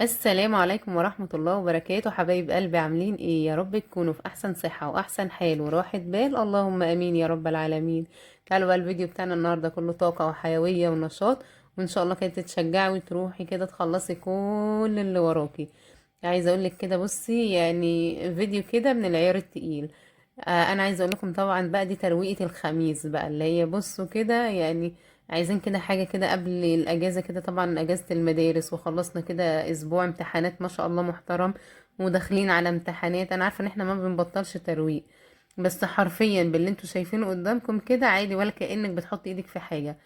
السلام عليكم ورحمة الله وبركاته، حبايب قلبي، عاملين ايه؟ يا رب تكونوا في احسن صحة واحسن حال وراحة بال، اللهم امين يا رب العالمين. تعالوا بقى، الفيديو بتاعنا النهاردة كله طاقة وحيوية ونشاط، وان شاء الله كده تتشجعي وتروحي كده تخلصي كل اللي وراكي. عايزة اقولك كده، بصي يعني فيديو كده من العيار التقيل. انا عايزه اقول لكم طبعا بقى دي ترويقه الخميس بقى، اللي هي بصوا كده يعني عايزين كده حاجة كده قبل الاجازة كده، طبعا اجازه المدارس وخلصنا كده اسبوع امتحانات ما شاء الله محترم، وداخلين على امتحانات. انا عارفه ان احنا ما بنبطلش ترويق، بس حرفيا باللي انتوا شايفينه قدامكم كده عادي، ولا كأنك بتحط ايدك في حاجه.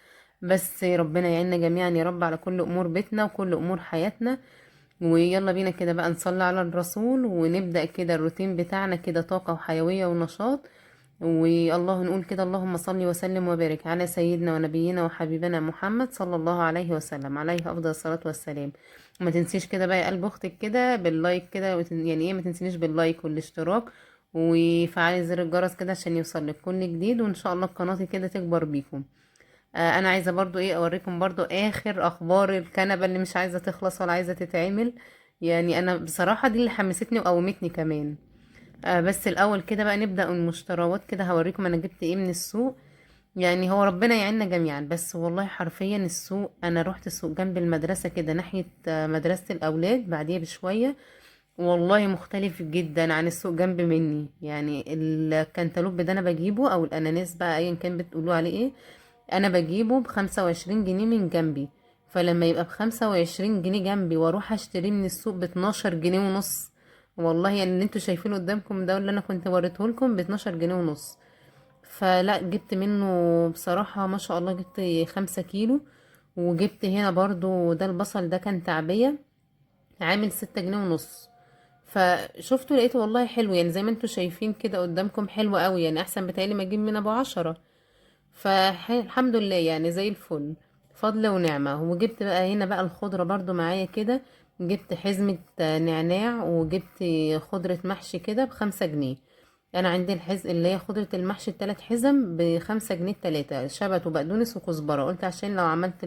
بس ربنا يعيننا جميعا يا رب على كل امور بيتنا وكل امور حياتنا. ويلا بينا كده بقى نصلي على الرسول ونبدأ كده الروتين بتاعنا كده، طاقة وحيوية ونشاط. والله نقول كده، اللهم صل وسلم وبارك على سيدنا ونبينا وحبيبنا محمد صلى الله عليه وسلم، عليه أفضل الصلاة والسلام. وما تنسيش كده بقى يا قلب أختك كده بال like كده، يعني ايه، ما تنسينيش بال like والاشتراك، وفعلي زر الجرس كده عشان يوصلك كل جديد، وإن شاء الله قناتي كده تكبر بيكم. انا عايزه برضو ايه اوريكم برضو اخر اخبار الكنبة اللي مش عايزه تخلص ولا عايزه تتعمل. يعني انا بصراحة دي اللي حمستني وقومتني كمان. بس الاول كده بقى نبدا المشتروات كده، هوريكم انا جبت ايه من السوق. يعني هو ربنا يعيننا جميعا، بس والله حرفيا السوق، انا روحت السوق جنب المدرسة كده ناحية مدرسه الاولاد بعديها بشوية، والله مختلف جدا عن السوق جنب مني. يعني الكنتالوب ده انا بجيبه، او الاناناس بقى ايا كان بتقولوا عليه ايه، انا بجيبه ب25 جنيه من جنبي. فلما يبقى ب25 جنيه جنبي واروح اشتريه من السوق ب12 جنيه ونص، والله يعني اللي انتوا شايفينه قدامكم ده اللي انا كنت وريته لكم ب12 جنيه ونص. فلا جبت منه بصراحة ما شاء الله، جبت 5 كيلو. وجبت هنا برضو ده البصل، ده كان تعبية عامل 6 جنيه ونص. فشفته لقيته والله حلو، يعني زي ما انتوا شايفين كده قدامكم حلو قوي، يعني احسن بتهيألي ما اجيب من ابو 10. فالحمد لله يعني زي الفل، فضل ونعمة. وجبت بقى هنا بقى الخضرة برضو معايا كده، جبت حزمة نعناع، وجبت خضرة محشي كده ب5 جنيه. انا عندي اللي هي خضرة المحشي التلات حزم ب5 جنيه التلاتة، شبت وبقدونس وكزبرة. قلت عشان لو عملت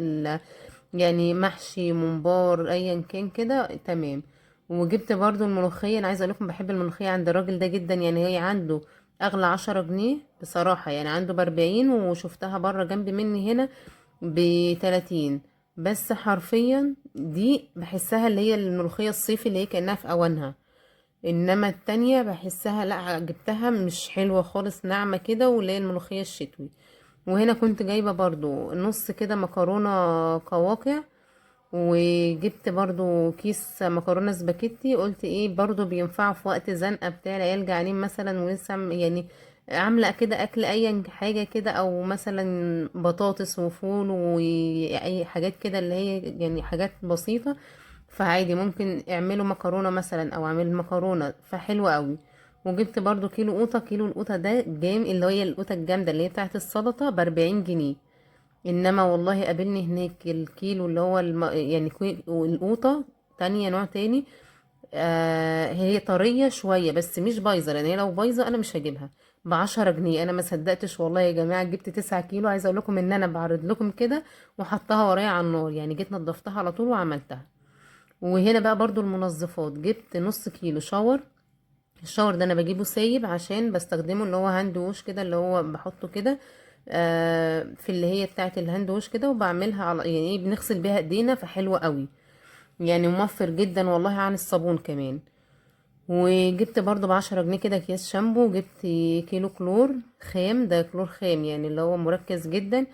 يعني محشي ممبار ايا كان كده تمام. وجبت برضو الملوخية، انا عايزة اقولكم بحب الملوخية عند الراجل ده جدا، يعني هي عنده اغلى 10 جنيه بصراحة، يعني عنده ب40، وشفتها بره جنب مني هنا ب30. بس حرفيا دي بحسها اللي هي الملوخية الصيفي اللي هي كأنها في اوانها، انما التانية بحسها لا، جبتها مش حلوة خالص، ناعمة كده، واللي هي الملوخية الشتوي. وهنا كنت جايبة برضو نص كده مكرونة قواقع، وجبت برضو كيس مكرونة سباكيتي، قلت ايه برضو بينفعوا في وقت زنقة بتاع العيال جعانين مثلا، ولسه يعني عاملة كده اكل اي حاجة كده، او مثلا بطاطس وفول واي حاجات كده اللي هي يعني حاجات بسيطة. فعادي ممكن اعملوا مكرونة مثلا او اعمل مكرونة، فحلوة قوي. وجبت برضو كيلو قوطة، كيلو القوطة ده جام اللي هي القوطة الجامدة اللي هي بتاعت السلطة ب40 جنيه. انما والله قابلني هناك الكيلو اللي هو يعني القوطة تانية نوع تاني، هي طرية شوية بس مش بايظة، لان هي لو بايظة انا مش هجيبها. ب10 جنيه. انا ما صدقتش والله يا جماعة، جبت 9 كيلو. عايزة اقول لكم ان انا بعرض لكم كده وحطها ورايا على النار، يعني جيت نضفتها على طول وعملتها. وهنا بقى برضو المنظفات، جبت نص كيلو shower. ال shower ده انا بجيبه سايب عشان بستخدمه اللي هو hand wash كده، اللي هو بحطه كده في اللي هي بتاعه ال hand wash كده، وبعملها على يعني ايه، بنغسل بيها ايدينا، فحلوة قوي يعني، موفر جدا والله عن الصابون كمان. وجبت برضو ب10 جنيه كده اكياس شامبو، وجبت كيلو كلور خام، ده كلور خام يعني اللي هو مركز جدا،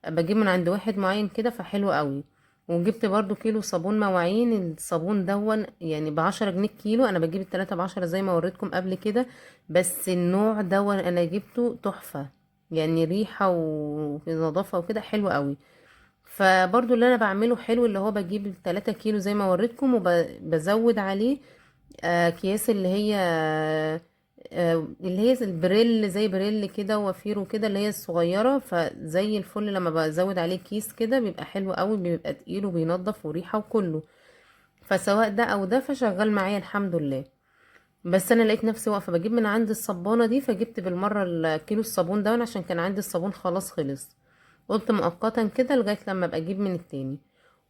بجيب من عند واحد معين كده فحلو قوي. وجبت برضو كيلو صابون مواعين، الصابون دون يعني ب10 جنيه الكيلو، انا بجيب التلاتة ب10 زي ما وريتكم قبل كده، بس النوع دون انا جبته تحفة، يعني ريحة ونظافة وكده حلو قوي. فبرضو اللي انا بعمله حلو، اللي هو بجيب التلاتة كيلو زي ما وريتكم، وبزود عليه اكياس اللي هي اللي هي البريل، زي بريل كده وفيرو كده اللي هي الصغيرة، فزي الفل لما بزود عليه كيس كده بيبقى حلو قوي، بيبقى تقيل وبينضف وريحة وكله. فسواء ده او ده فشغال معايا الحمد لله. بس انا لقيت نفسي واقفة بجيب من عند الصبانة دي، فجبت بالمرة الكيلو الصابون ده عشان كان عندي الصابون خلاص خلص، قلت مؤقتا كده لغاية لما ابقى اجيب من التاني.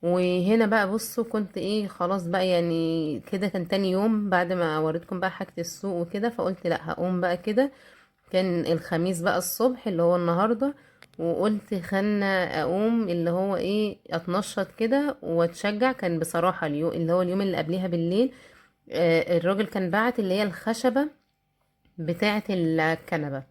وهنا بقى بصوا كنت ايه خلاص بقى، يعني كده كان تاني يوم بعد ما وريتكم بقى حاجة السوق وكده، فقلت لا هقوم بقى كده. كان الخميس بقى الصبح اللي هو النهاردة، وقلت خلنا اقوم اللي هو ايه اتنشط كده واتشجع. كان بصراحة اليوم اللي هو اليوم اللي قبليها بالليل، الراجل كان بعت اللي هي الخشبة بتاعة الكنبة،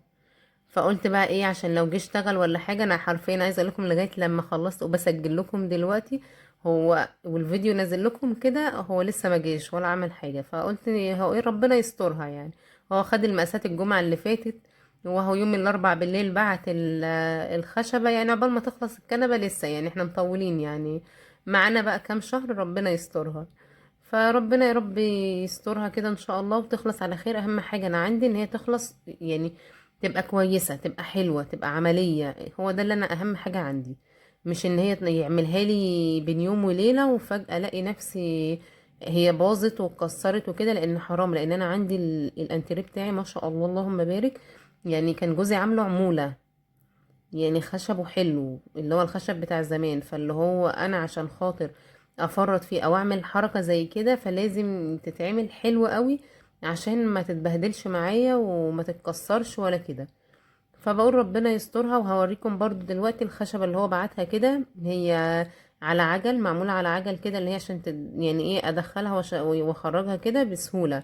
فقلت بقى ايه عشان لو جه اشتغل ولا حاجة. انا حرفيا عايزة اقول لكم لغاية لما خلصت وبسجل لكم دلوقتي هو والفيديو نازل لكم كده، هو لسه ما جاش ولا عمل حاجة. فقلت هو ايه ربنا يسترها يعني. هو خد المقاسات الجمعة اللي فاتت، وهو يوم الاربع بالليل بعت الخشبة، يعني عقبال ما تخلص الكنبة لسه، يعني احنا مطولين يعني معانا بقى كام شهر، ربنا يسترها. فربنا يا رب يسترها كده ان شاء الله وتخلص على خير. اهم حاجة انا عندي ان هي تخلص، يعني تبقى كويسة، تبقى حلوة، تبقى عملية. هو ده اللي انا اهم حاجة عندي، مش ان هي يعملها لي بين يوم وليلة وفجأة الاقي نفسي هي باظت واتكسرت وكده، لان حرام. لان انا عندي الانتريه بتاعي ما شاء الله اللهم بارك، يعني كان جوزي عامله عمولة، يعني خشبه حلو اللي هو الخشب بتاع زمان، فاللي هو انا عشان خاطر افرط فيه او اعمل حركة زي كده فلازم تتعمل حلو قوي عشان ما تتبهدلش معايا وما تتكسرش ولا كده. فبقول ربنا يسترها. وهوريكم برضو دلوقتي الخشبة اللي هو بعتها كده، هي على عجل، معمولة على عجل كده، اللي هي عشان يعني ايه ادخلها واخرجها كده بسهولة،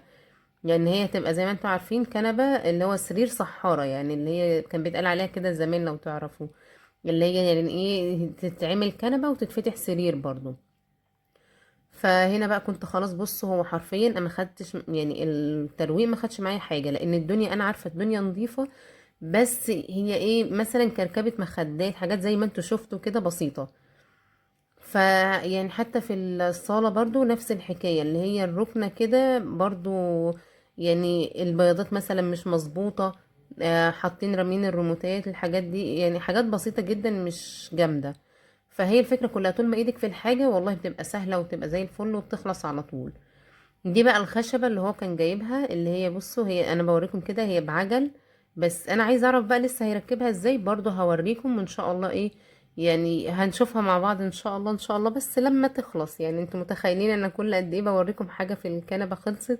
لان هي تبقى زي ما انتوا عارفين كنبة اللي هو سرير صحارة، يعني اللي هي كان بيتقال عليها كده زمان لو تعرفوا، اللي هي يعني ايه تتعمل كنبة وتتفتح سرير برضو. فهنا بقى كنت خلاص، بصوا هو حرفيا انا ما خدتش يعني الترويق، ما خدش معايا حاجة، لان الدنيا انا عارفة الدنيا نظيفة، بس هي ايه مثلا كركبة مخدات، حاجات زي ما انتوا شفتوا كده بسيطة. فيعني حتى في الصالة برضو نفس الحكاية، اللي هي الركنة كده برضو، يعني البياضات مثلا مش مظبوطة، حاطين رامين الريموتات، الحاجات دي يعني حاجات بسيطة جدا مش جامدة. فهي الفكرة كلها طول ما ايدك في الحاجة والله بتبقى سهلة وبتبقى زي الفل وبتخلص على طول. دي بقى الخشبة اللي هو كان جايبها، اللي هي بصوا هي انا بوريكم كده هي بعجل، بس انا عايزة اعرف بقى لسه هيركبها ازاي، برضو هوريكم ان شاء الله ايه يعني هنشوفها مع بعض ان شاء الله، ان شاء الله بس لما تخلص. يعني انتوا متخيلين انا كل قد ايه بوريكم حاجة في الكنبة خلصت،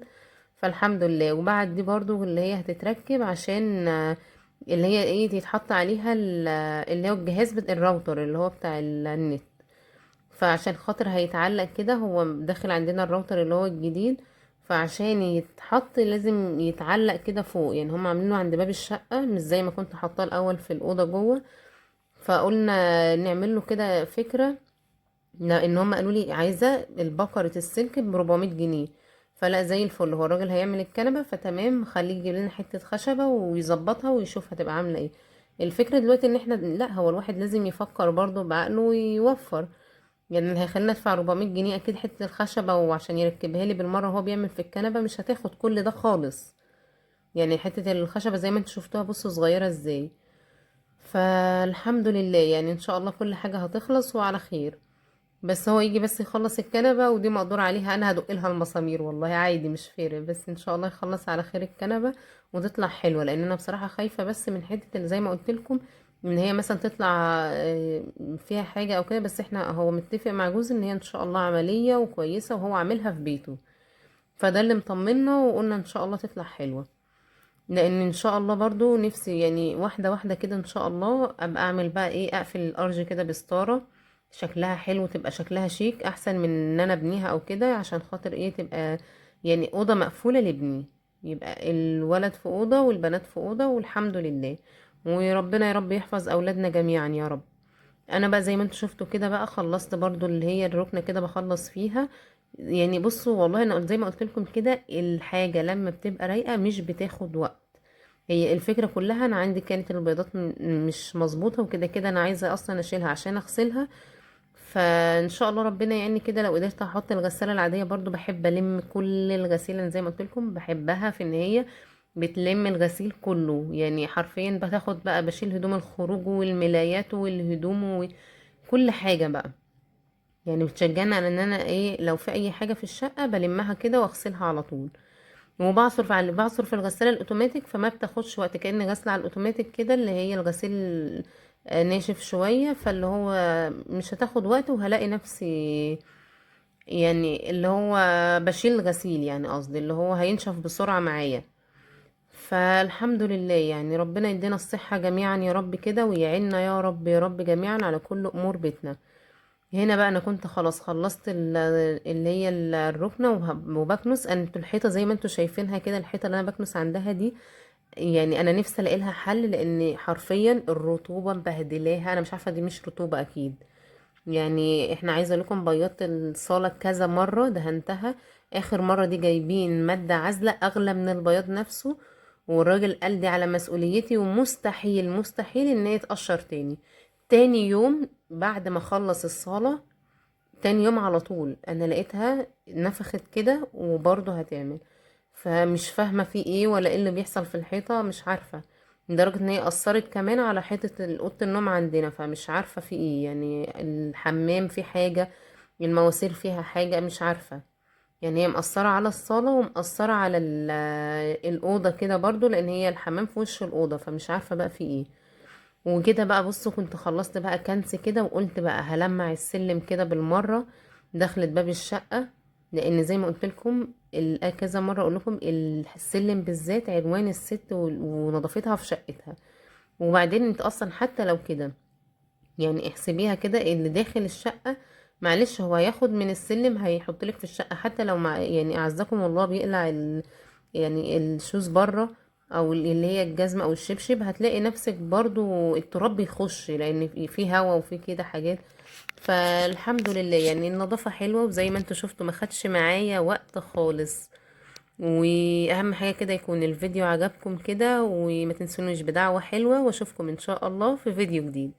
فالحمد لله. وبعد دي برضو اللي هي هتتركب عشان اللي هي ايه تتحط عليها اللي هو الجهاز بتاع الراوتر اللي هو بتاع النت، فعشان خاطر هيتعلق كده، هو داخل عندنا الراوتر اللي هو الجديد، فعشان يتحط لازم يتعلق كده فوق، يعني هم عاملينه عند باب الشقة مش زي ما كنت حاطاه الأول في الأوضة جوه. فقلنا نعمل له كده فكرة، لأن هم قالوا لي عايزة البقرة السلك ب400 جنيه، فلا زي الفل، هو الراجل هيعمل الكنبة فتمام، خليه يجيب لنا حتة خشبة ويظبطها ويشوف هتبقى عاملة ايه. الفكرة دلوقتي ان احنا لا، هو الواحد لازم يفكر برضو بعقله ويوفر، يعني اللي هيخلينا ندفع 400 جنيه اكيد حتة الخشبة وعشان يركبها لي بالمرة وهو بيعمل في الكنبة مش هتاخد كل ده خالص. يعني حتة الخشبة زي ما انتوا شفتوها بصوا صغيرة ازاي. فالحمد لله يعني ان شاء الله كل حاجة هتخلص وعلى خير، بس هو يجي بس يخلص الكنبة، ودي مقدور عليها، انا هدق لها المسامير والله عادي مش فارق، بس ان شاء الله يخلص على خير الكنبة وتطلع حلوة، لان انا بصراحة خايفة بس من حتة اللي زي ما قلت لكم ان هي مثلا تطلع فيها حاجة او كده، بس احنا هو متفق مع جوزي ان هي ان شاء الله عملية وكويسة وهو عاملها في بيته، فده اللي مطمنا وقلنا ان شاء الله تطلع حلوة. لان ان شاء الله برضو نفسي يعني واحدة واحدة كده ان شاء الله ابقى اعمل بقى ايه، اقفل الارج كده بستارة شكلها حلو، تبقى شكلها شيك احسن من ان انا ابنيها او كده، عشان خاطر ايه تبقى يعني اوضة مقفولة لابني، يبقى الولد في اوضة والبنات في اوضة، والحمد لله. وربنا يا رب يحفظ اولادنا جميعا يا رب. انا بقى زي ما انتوا شفتوا كده بقى خلصت برضو اللي هي الركنة كده بخلص فيها، يعني بصوا والله انا زي ما قلت لكم كده الحاجة لما بتبقى رايقة مش بتاخد وقت. هي الفكرة كلها انا عندي كانت البيضات مش مظبوطة وكده كده انا عايزة اصلا اشيلها عشان اغسلها، فان شاء الله ربنا يعني كده لو قدرت احط الغسالة العادية، برضو بحب الم كل الغسيل، انا زي ما قلت لكم بحبها في ان هي بتلم الغسيل كله، يعني حرفيا بتاخد بقى، بشيل هدوم الخروج والملايات والهدوم وكل حاجة بقى، يعني بتشجعني على ان انا ايه لو في اي حاجة في الشقة بلمها كده واغسلها على طول. وبعصر في بعصر في الغسالة الاوتوماتيك، فما بتاخدش وقت، كأن غسلة على الاوتوماتيك كده اللي هي الغسيل ناشف شوية، فاللي هو مش هتاخد وقت، وهلاقي نفسي يعني اللي هو بشيل غسيل، يعني قصدي اللي هو هينشف بسرعة معايا. فالحمد لله يعني، ربنا يدينا الصحة جميعا يا رب كده، ويعيننا يا رب يا رب جميعا على كل أمور بيتنا. هنا بقى أنا كنت خلاص خلصت اللي هي الركنة وبكنس. أنا الحيطة زي ما انتوا شايفينها كده، الحيطة اللي أنا بكنس عندها دي يعني أنا نفسي ألاقي لها حل، لأن حرفيا الرطوبة مبهدلاها. أنا مش عارفة دي مش رطوبة أكيد، يعني احنا عايزة لكم بيضت الصالة كذا مرة دهنتها، اخر مرة دي جايبين مادة عازلة اغلى من البياض نفسه، والراجل قال دي على مسؤوليتي ومستحيل مستحيل ان هي تقشر تاني. تاني يوم بعد ما خلص الصالة، تاني يوم على طول انا لقيتها نفخت كده وبرضه هتعمل. فمش فاهمة في ايه ولا ايه اللي بيحصل في الحيطة، مش عارفة، لدرجة ان هي اثرت كمان على حيطة اوضة النوم عندنا، فمش عارفة في ايه، يعني الحمام في حاجة، المواسير فيها حاجة، مش عارفة. يعني هي مأثرة على الصالة ومأثرة على الأوضة كده برضو، لأن هي الحمام في وش الأوضة، فمش عارفة بقى في ايه وكده بقى. بصوا كنت خلصت بقى كنس كده، وقلت بقى هلمع السلم كده بالمرة دخلت باب الشقة، لأن زي ما قلت لكم كذا مرة أقول لكم السلم بالذات عنوان الست ونظافتها في شقتها. وبعدين انت أصلا حتى لو كده يعني احسبيها كده، اللي داخل الشقة معلش هو هياخد من السلم هيحط لك في الشقة، حتى لو مع يعني اعزكم الله بيقلع يعني ال shoes بره، او اللي هي الجزمة او الشبشب، هتلاقي نفسك برضو التراب بيخش، لان في هوا وفي كده حاجات. فالحمد لله يعني النظافة حلوة، وزي ما انتوا شفتوا ما خدش معايا وقت خالص. واهم حاجة كده يكون الفيديو عجبكم كده، وما تنسونيش بدعوة حلوة، واشوفكم ان شاء الله في فيديو جديد.